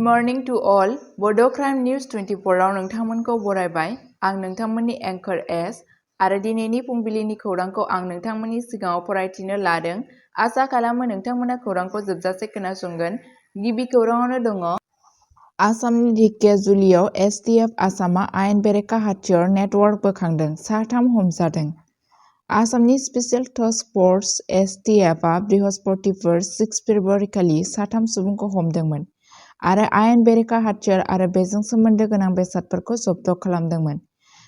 Morning to all बड' crime news 24 आव नोंथांमोनखौ बरायबाय। आं नोंथांमोननि एंकर एस आरो दिनैनि फुंबिलिनि खौरांखौ आं नोंथांमोननि सिगाङाव फरायथिनो लादों। आसा खालामो नोंथांमोना खौरांखौ जोबजासे खोनासंगोन। गिबि खौराङावनो दङ आसामनि ढेकियाजुलियाव एसटिएफ आसामा आयेन बेरेखा हाथियार नेटवर्क बोखांदों, 3 हमजादों। आसामनि स्पेशल टास्क फर्स एसटिएफआ बृहस्पतिबार 6 फेब्रुआरिखालि 3 सुबुंखौ हमदोंमोन आरो आयेन बेरेखा हाथियार आरो बेजों सोमोन्दो गोनां बेसादफोरखौ जब्द खालामदोंमोन।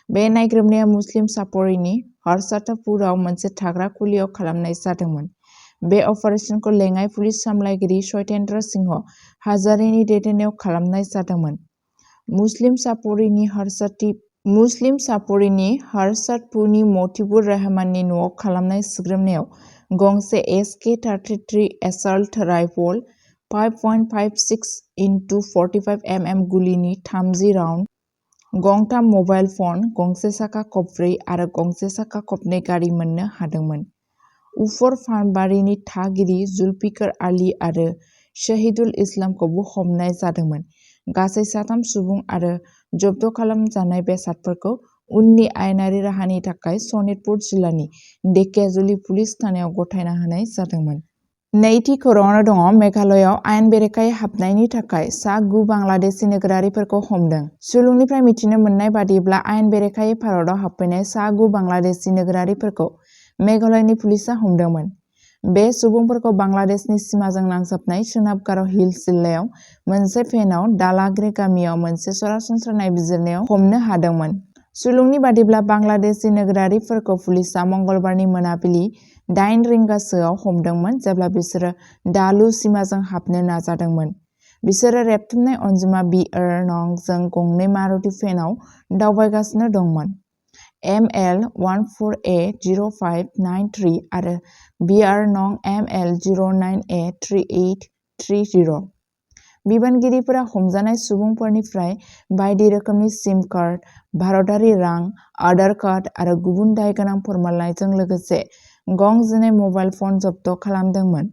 बे नायग्रोमनाया मुस्लिम सापरिनि हरसातापुराव मोनसे थाग्रा खुलियाव खालामनाय जादोंमोन। बे अपारेशनखौ लेङाइ पुलिस सामलायगिरि सत्येन्द्र सिंह हाजारीनि दैदेननायाव खालामनाय जादोंमोन। मुस्लिम सापरिनि हरसातपुरनि मतिबुर रहमाननि न'आव खालामनाय सिग्रोमनायाव गंसे एसके-33 एसाल्ट राइफल, 5.56 × 45 mm गुलिनि 30 राउन्ड, गंथाम मबाइल फन, गंसे साखा खबब्रै आरो गंसे साखा खबनै गारि मोननो हादोंमोन। उफर फानबारिनि थागिरि जुल्फिकार आली आरो शहीदुल इस्लामखौबो हमनाय जादोंमोन। गासै 3 सुबुं आरो जब्द खालामजानाय बेसादफोरखौ उननि आयेनारि राहानि थाखाय सनितपुर जिल्लानि ढेकियाजुलि पुलिस थानायाव गथायना होनाय जादोंमोन। नैथि खौराङावनो दङ मेघालयआव आयेन बेरेखायै हाबनायनि थाखाय सा-9 बांलादेशी नोगोरारिफोरखौ हमदों। सुलुंनिफ्राय मिथिनो मोननाय बादिब्ला आयेन बेरेखायै भारतआव हाबफैनाय सा-9 बांलादेशी नोगोरारिफोरखौ मेघालयनि पुलिसआ हमदोंमोन। बे सुबुंफोरखौ बांलादेशनि सिमाजों नांजाबनाय सोनाब गार' हिल्स जिल्लायाव मोनसे भेनआव दालाग्रे गामियाव मोनसे सरासनस्रा नायबिजिरनायाव हमनो हादोंमोन। सुलुंनि बादिब्ला बांलादेशी नोगोरारिफोरखौ पुलिसआ मंगलबारनि मोनाबिलि 8 रिंगासोआव हमदोंमोन जेब्ला बिसोरो दालु सिमाजों हाबनो नाजादोंमोन। बिसोरो रेबथुमनाय अनजिमा BR नं जों गंनै मारुति भेनआव दावबायगासिनो दंमोन। ML 14A0593 आरो BR नं ML 09A3830। बिबानगिरिफोरा हमजानाय सुबुंफोरनिफ्राय बायदि रोखोमनि सिम कार्ड, भारतारि रां, आधार कार्ड आरो गुबुन दाय गोनां फोरमानलाइजों लोगोसे गं 12 मबाइल फन जब्द खालामदोंमोन।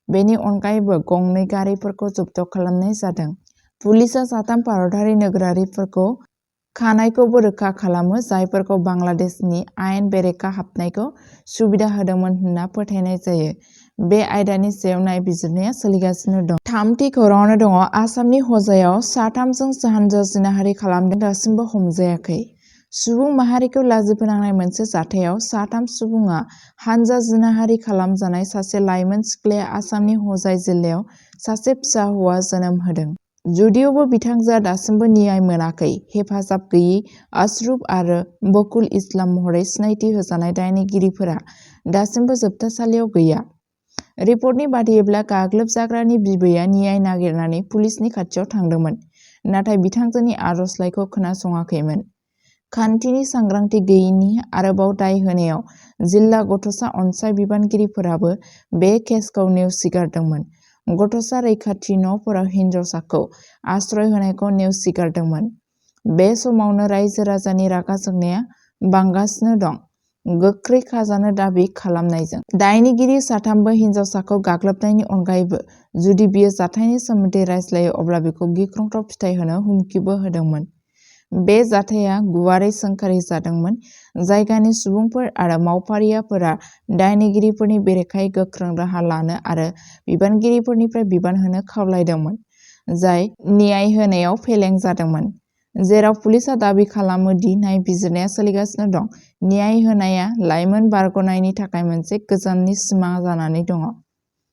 बेनि अनगायैबो गंनै गारिफोरखौ जब्द खालामनाय जादों। पुलिसआ 3 भारतारि नोगोरारिफोरखौ खानायखौबो रोखा खालामो जायफोरखौ बांलादेशनि आयेन बेरेखा हाबनायखौ सुबिदा होदोंमोन होनना फोथायनाय जायो। बे आयदानि सायाव नायबिजिरनाया सोलिगासिनो दं। थामथि खौराङावनो दङ आसामनि हजायाव 3 जों हानजा जिनाहारि खालामदों दासिमबो हमजायाखै। सुबुं माहारिखौ लाजिफोनांनाय मोनसे जाथायाव 3 सुबुङा हानजा जिनाहारि खालामजानाय सासे लाइमोन सिख्लाया आसामनि हजाय जिल्लायाव सासे फिसा हौवा जोनोम होदों। जुदिअबो बिथांजोआ दासिमबो न्याय मोनाखै। हेफाजाब गैयै आशरफ आरो बकुल इस्लाम महरै सिनायथि होजानाय दायनिगिरिफोरा दासिमबो जोबथेसालियाव गैया। रिपर्टनि बादियैब्ला गाग्लोबजाग्रानि बिबैया न्याय नागिरनानै पुलिसनि खाथियाव थांदोंमोन, नाथाय बिथांजोनि आर'जलाइखौ खोनासङाखैमोन। खान्थिनि सांग्रांथि गैयैनि आरोबाव दाय होनायाव जिल्ला गथ'सा अनसाइ बिबानगिरिफोराबो बे केसखौ नेवसिगारदोंमोन। गथ'सा रैखाथि न'फोराव हिनजावसाखौ आश्रय होनायखौ नेवसिगारदोंमोन। बे समावनो रायजो राजानि रागा जोंनाया बांगासिनो दं, गोख्रै खाजानो दाबि खालामनायजों। दायनिगिरि साथामबो हिनजावसाखौ गाग्लोबनायनि अनगायैबो जुदि बियो जाथायनि सोमोन्दै रायज्लायो अब्ला बिखौ गिख्रंथाव फिथाय होनो हुमखिबो होदोंमोन। बे जाथाया गुवारै सोंखारि जादोंमोन। जायगानि सुबुंफोर आरो मावफारियाफोरा दायनिगिरिफोरनि बेरेखायै गोख्रों राहा लानो आरो बिबानगिरिफोरनिफ्राय बिबान होनो खावलायदोंमोन, जाय न्याय होनायाव फेलें जादोंमोन। जेराव पुलिसआ दाबि खालामो दि नायबिजिरनाया सोलिगासिनो दं, न्याय होनाया लाइमोन बारग'नायनि थाखाय मोनसे गोजाननि सिमां जानानै दङ।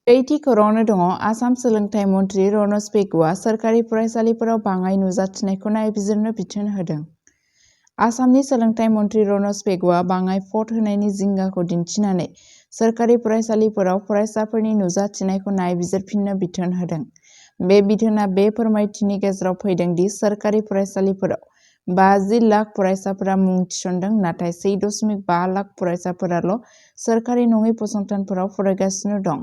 ब्रैथि खौराङावनो दङ आसाम सोलोंथाइ मन्थ्रि रनज पेगुआ सोरखारि फरायसालिफोराव बाङाइ नुजाथिनायखौ नायबिजिरनो बिथोन होदों। आसामनि सोलोंथाइ मन्थ्रि रनज पेगुआ बाङाइ भट होनायनि जिंगाखौ दिन्थिनानै सोरखारि फरायसालिफोराव फरायसाफोरनि नुजाथिनायखौ नायबिजिरफिननो बिथोन होदों। बे बिथोना बे फोरमायथिनि गेजेराव फैदों दि सोरखारि फरायसालिफोराव 50 लाख फरायसाफोरा मुं थिसनदों, नाथाय 1.5 लाख फरायसाफोराल' सोरखारि नङि फसंथानफोराव फरायगासिनो दं।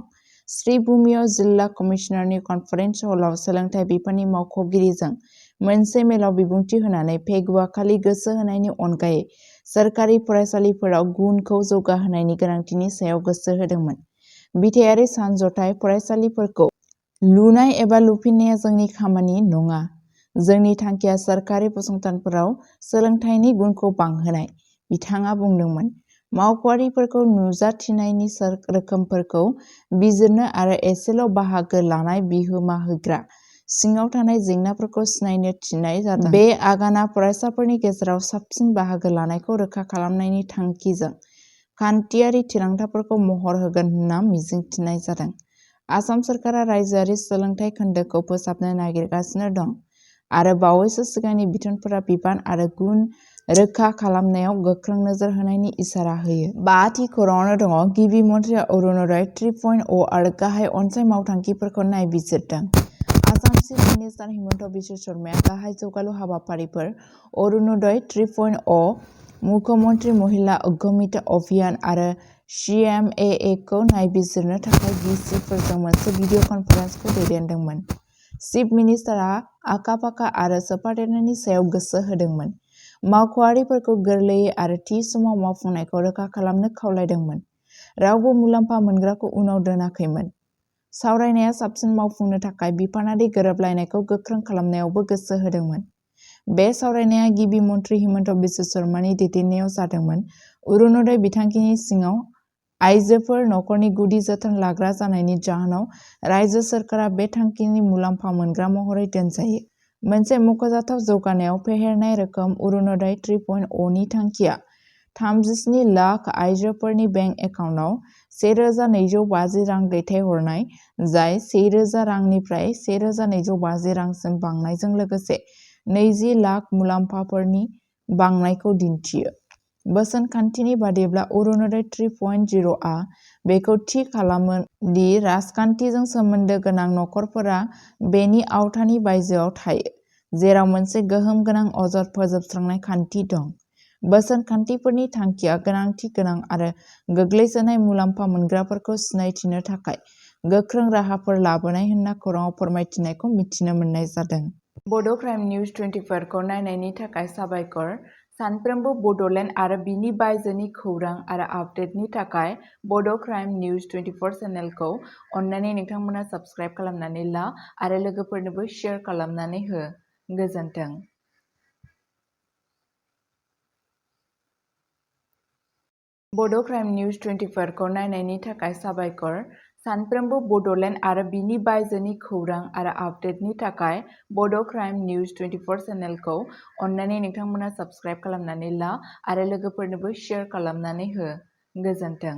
श्रीभूमियाव जिल्ला कमिशनारनि कनफारेन्स हलाव सोलोंथाइ बिफाननि मावख'गिरिजों मोनसे मेलाव बिबुंथि होनानै पेगुआ खालि गोसो होनायनि अनगायै सोरखारि फरायसालिफोराव गुनखौ जौगाहोनायनि गोनांथिनि सायाव गोसो होदोंमोन। बिथायारि सानज'थाय फरायसालिफोरखौ लुनाय एबा लुफिननाया जोंनि खामानि नङा। जोंनि थांखिया सोरखारि फसंथानफोराव सोलोंथाइनि गुनखौ बांहोनाय, बिथाङा बुंदोंमोन। मावख'आरिफोरखौ नुजाथिनायनि रोखोमफोरखौ बिजिरनो आरो एसेल' बाहागो लानाय बिहोमा होग्रा सिङाव थानाय जेंनाफोरखौ सिनायनो थिननाय जादों। बे आगाना फरायसाफोरनि गेजेराव साबसिन बाहागो लानायखौ रोखा खालामनायनि थांखिजों खान्थियारि थिरांथाफोरखौ महर होगोन होनना मिजिंथिनाय जादों। आसाम सोरखारा रायजोआरि सोलोंथाइ खोन्दोखौ फोसाबनो नागिरगासिनो दं आरो बावैसो सिगांनि बिथोनफोरा बिबान आरो गुन रोखा खालामनायाव गोख्रों नोजोर होनायनि इसारा होयो। 5थि खौराङावनो दङ। गिबि मन्थ्रिया अरुणोदय 3.0 आरो गाहाय अनसाइ मावथांखिफोरखौ नायबिजिरदों। आसाम चिफ मिनिस्टार हिमन्त बिश्व शर्माया गाहाय जौगालु हाबाफारिफोर अरुणोदय 3.0, मुख्यमन्त्री महिला उद्यमिता अभियान आरो CMAA-खौ नायबिजिरनो थाखाय VC-फोरजों मोनसे भिडिअ कनफारेन्सखौ दैदेनदोंमोन। चिफ मिनिस्टारआ आखा-फाखा आरो सोफादेरनायनि सायाव गोसो होदोंमोन, मावख'आरिफोरखौ गोरलैयै आरो थि समाव मावफुंनायखौ रोखा खालामनो खावलायदोंमोन। रावबो मुलाम्फा मोनग्राखौ उनाव दोनाखैमोन। सावरायनाया साबसिन मावफुंनो थाखाय बिफानारि गोरोबलायनायखौ गोख्रों खालामनायावबो गोसो होदोंमोन। बे सावरायनाया गिबि मन्थ्रि हिमन्त बिश्व शर्मानि दैदेननायाव जादोंमोन। अरुणोदय बिथांखिनि सिङाव आइजोफोर नखरनि गुदि जोथोन लाग्रा जानायनि जाहोनाव रायजो सोरखारा बे थांखिनि मुलाम्फा मोनग्रा महरै दोनजायो। मोनसे मख'जाथाव जौगानायाव फेहेरनाय रोखोम अरुणोदय 3.0 नि थांखिया 37 लाख आइजोफोरनि बेंक एकाउन्टआव 1,250 रां दैथायहरनाय, जाय 1,000 रांनिफ्राय 1,250 रांसिम बांनायजों लोगोसे 20 लाख मुलाम्फाफोरनि बांनायखौ दिन्थियो। बोसोनखान्थिनि बादिब्ला अरुणोदय 3.0 आ बेखौ थि खालामो दि राजखान्थिजों सोमोन्दो गोनां नखरफोरा बेनि आवथानि बायजोआव थायो, जेराव मोनसे गोहोम गोनां अजद फोजोबस्रांनाय खान्थि दं। बोसोनखान्थिफोरनि थांखिया गोनांथि गोनां आरो गोग्लैसोनाय मुलाम्फा मोनग्राफोरखौ सिनायथिनो थाखाय गोख्रों राहाफोर लाबोनाय होनना खौराङाव फोरमायथिनायखौ मिथिनो मोननाय जादों। बड' क्राइम निउज 24 खौ नायनायनि थाखाय साबायखर। सानफ्रोमबो बड'लेण्ड आरो बिनि बायजोनि खौरां आरो आपडेटनि थाखाय बड' क्राइम निउज 24 चेनेलखौ अन्नानै नोंथांमोना साबस्क्राइब खालामनानै ला आरो लोगोफोरनोबो शेयार खालामनानै हो। गोजोन्थों। बड' क्राइम निउज 24 खौ नायनायनि थाखाय साबायखर। सानफ्रोमबो बड'लेण्ड आरो बिनि बायजोनि खौरां आरो आपडेटनि थाखाय बड' क्राइम निउज 24 चेनेलखौ अन्नानै नोंथांमोना साबस्क्राइब खालामनानै ला आरो लोगोफोरनोबो शेयार खालामनानै हो। गोजोन्थों।